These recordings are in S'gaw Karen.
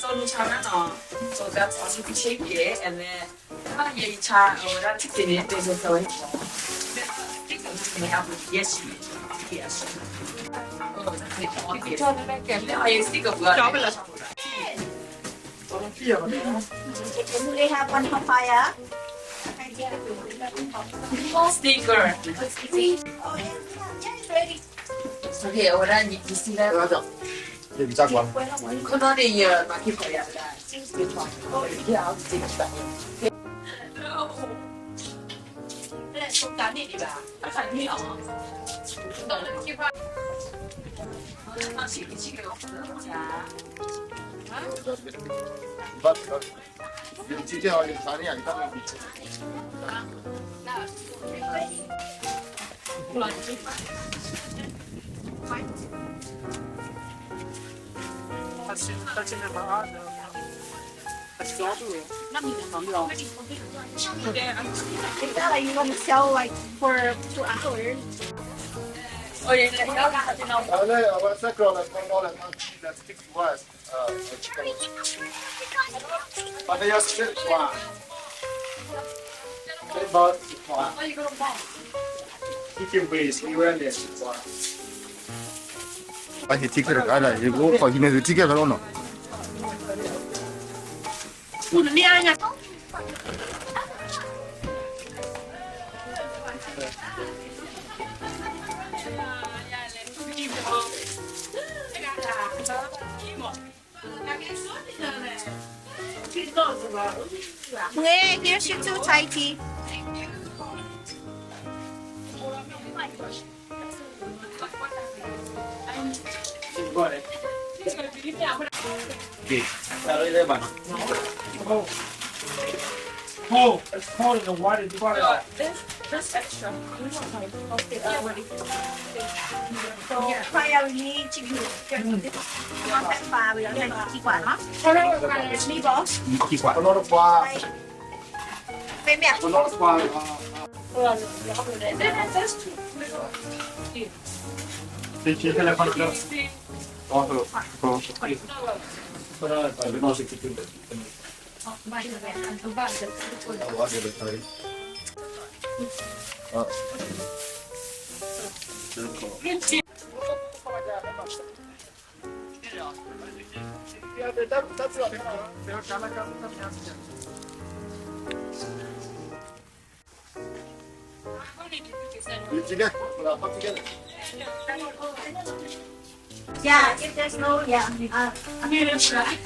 အဝဲဒၣ်ကၠီလူၤဆါနီၤ, so that's all you can take it, and then ယအံၤဆါ အဝဲဒၣ် ticket န့ၣ် ပ့ၤစိခဲဝဲန့ၣ်လီၤ, ticket န့ၣ် အပူၤ yes, yes, yes. Are you sticker? Sticker. Okay, အဝဲဒၣ် you see that? ခီနီန့ၣ် ယမၤက့ၤဖီယၤဝဲဒၣ် Is that like you want to sell like for two hours? Oh yeah, yeah, yeah. Allez, on va s'accrocher, on va prendre le temps, la petite boîte. Ah, un petit peu. Pas d'ailleurs, c'est quoi? C'est bon, c'est quoi? You can breathe, you run this, c'est quoi? အဟံးထံကဲလၢ်လၢ် ယကအိၣ်ခိးဟံးန့ၢ်သုထံကဲလၢ်လီၤနီၤ. Mwe, here's your two chai tea. Oh, it's cold in the water. You gotta This, this extra. Okay, already. So, 快要你进去，就是这个，我们再发，我要再寄过来啊。你包。寄过来。背面。Yeah, if there's no, yeah, uh, I'm gonna try.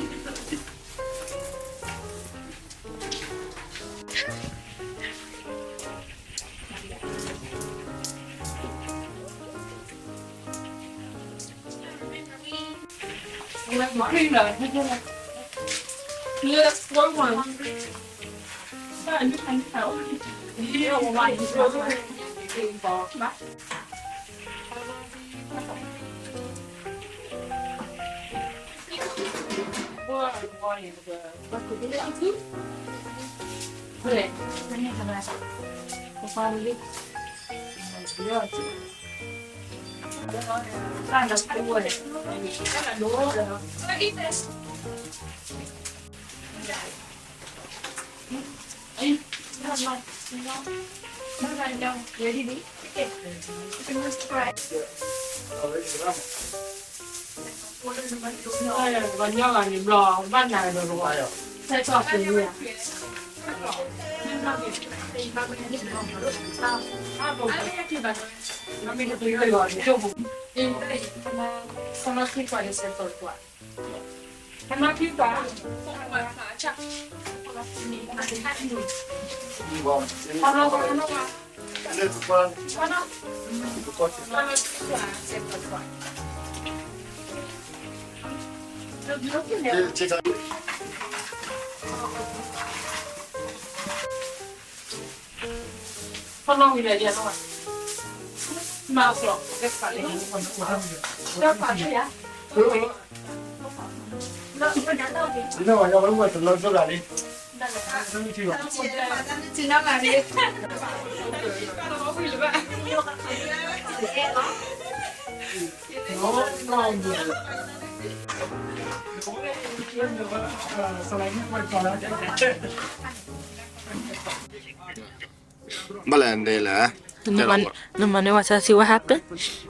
Bale ndele. နမၤန့ၢ်ဝဲ see what happened?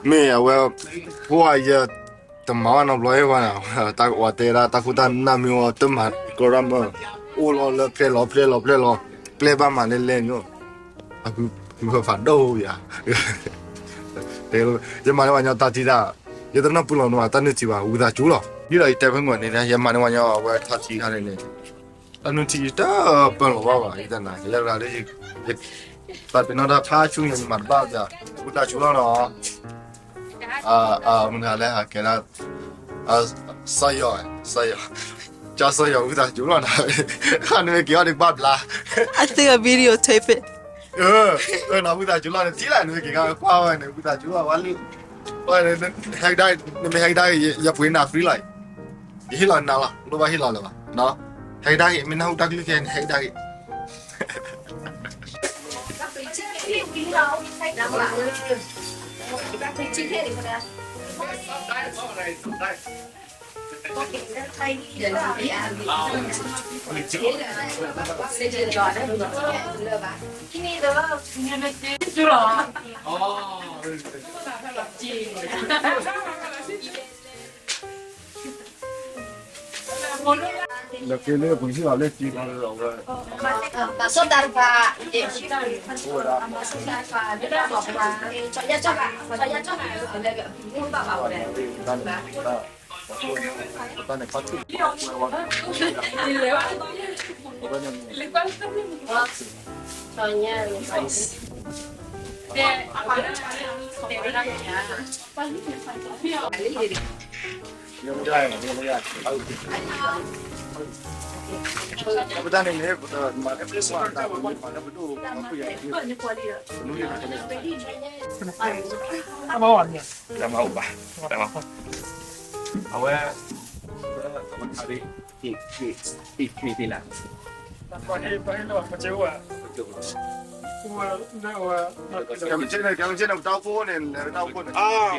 မ့ၢ်အဝဲ ဖိအယဲ တမၤဝဲနီတဘျီအံၤဘၣ်, တၢ်ကဝၤတဲဒၣ် တၢ်ခိၣ်တၢ်နၢ်မ့ၢ်ဝဲတမၤကီရၣ်မၢ်, အိၣ်လီၤလၢပျဲလီၤ ပျဲလီၤ ပျဲလီၤ, ပျဲဘၣ်မၤလဲၣ်လဲၣ်ညီ, အဖုဖးဒိၣ်ယၤ, တဲ, ယမၤန့ၢ်ဝဲညီတၢ်ထံၣ်တၢ်, ယတနၢ်ပၢၢ်လီၤနီၤ တၢ်နုၢ်ထံဘၣ် ဝံသးစူၤလီၤ, ဒ်သိးယတဲဖဲမုၢ်န့ၣ် ယမၤန့ၢ်ဝဲညီအဝဲထါထံခါန့ၣ်န့ၣ် တၢ်နုၢ်ထံတပၢၢ်လီၤဘၣ်ဘၣ် ယတနာ် ယလဲၤရၤလၢ ယသးပ့ၤနီၣ်တၢ်ခါဆူညါ ယမၤတဘၣ်ယၤ ဝံသးစူၤလီၤနီၤ, မုၢ်နၤလဲၣ် ဟးကဲဒၣ် စီၤယီၤ, စီၤယီၤ, ကၠီစီၤယီၤ ဝံသးစူၤလီၤနီၤ, နမ့ၢ်က့ၤအီၤန့ၣ်ဘၣ်ဘျါ, I think I videotape it. နီၤ ဝံသးစူၤလီၤန့ၣ် ထံၣ်လၢနမ့ၢ်က့ၤကကွၢ်ဝဲန့ၣ် ဝံသးစူၤလီၤဝဲလံ, ဟဲကဒါ နမ့ၢ်ဟဲကဒါ ယပှ့ၤနၤ free လီၤ, ယဟ့ၣ်လီၤနၤလီၤ, လိၣ်ဘၣ်ဟ့ၣ်လီၤလၢၤဘၣ်. ဟဲကဒါက့ၤ, မ့ၢ်နၢ်ဟူတၢ်ကလုၢ်ခဲအံၤန့ၣ် ဟဲကဒါက့ၤ. လၢက့လၢပှၤဟ့ၣ်လီၤလၢက့, တၢ်စိတၢ်တဖၣ်, တၢ်စိတၢ်တဖၣ်, တၢ်စိတၢ်တဖၣ်, တၢ်စိတၢ်တဖၣ်, တၢ်စိတၢ်တဖၣ်, အဝဲ, အဝဲခါဒံး, အံၤ, အံၤ, အံၤ, အံၤ, အံၤ, ကဲမ့ၢ်န့ၣ်, ကဲ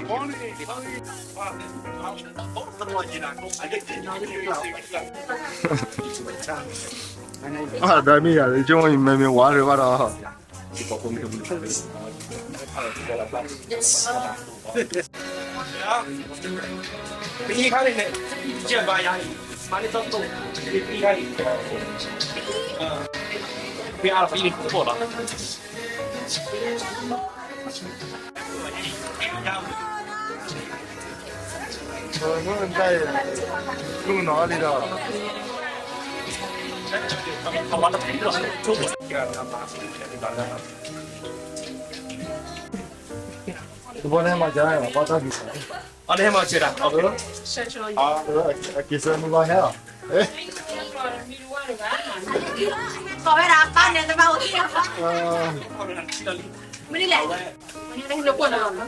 မ့ၢ်န့ၣ်, တၢ်အိၣ်ဖှိၣ်န့ၣ်, တၢ်အိၣ်ဖှိၣ်န့ၣ်, အဒၣ်မ့ၢ်ယၤ, ကၠိမ့ၢ်မ့ၢ်ဝါရၢဘၣ်ဒီး ပဟံးခါန့ၣ်န့ၣ်, ယဲၢ်ဘၣ်ယၤအံၤ, မၤန့ၢ်တၢ်တိၢ်, ပဟံးခါအံၤ, ပအါလီၤပအံၤန့ၣ်တၢ်တိၢ်လီၤ. တဘီန့ၣ်မၤစၢၤ, အန့ၣ်ဟဲမၤစၢၤဒၣ်, အက့ၤဆၢမုၢ်လီၤဟဲလီၤ, ကိးဝဲဒၣ်အပၢ်န့ၣ် တဘၣ်အိၣ်သ့ၣ်, မနုၤလဲၣ်.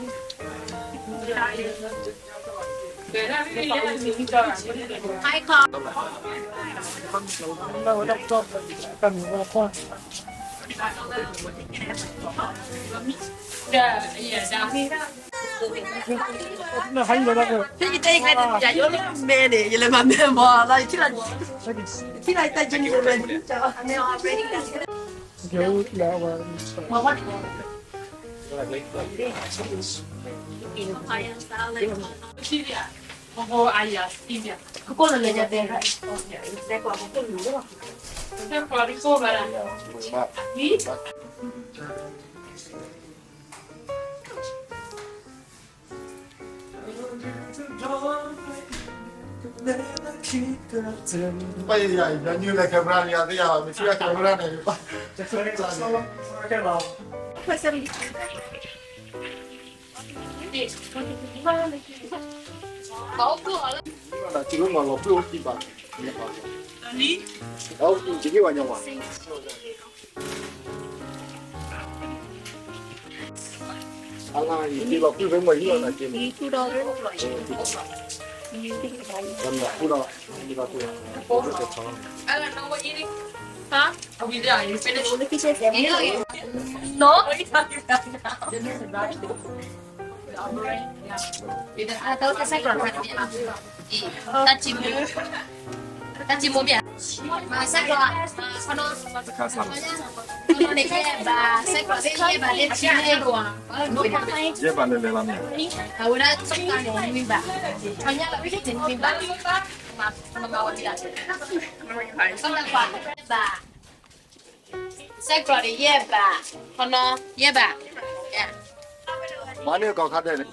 Ba ya, ya, ya, ni le camera ni, ya, ya, mi si la camera ni, ba. Ba o ko la. Ba o ko, ti ki wa nya wa. Tacimo, tacimo bia. Masako, kono, kono ne ke ba, sako se ye ba de chile. Ye ba le le la mi. Awura tsoka ne mi ba. Konya la bi ne mi ba. Ma, ma ma wa ya. Kono kwa ba. Sako de ye ba. Kono ye ba. Ya. Mane ko ka de ne.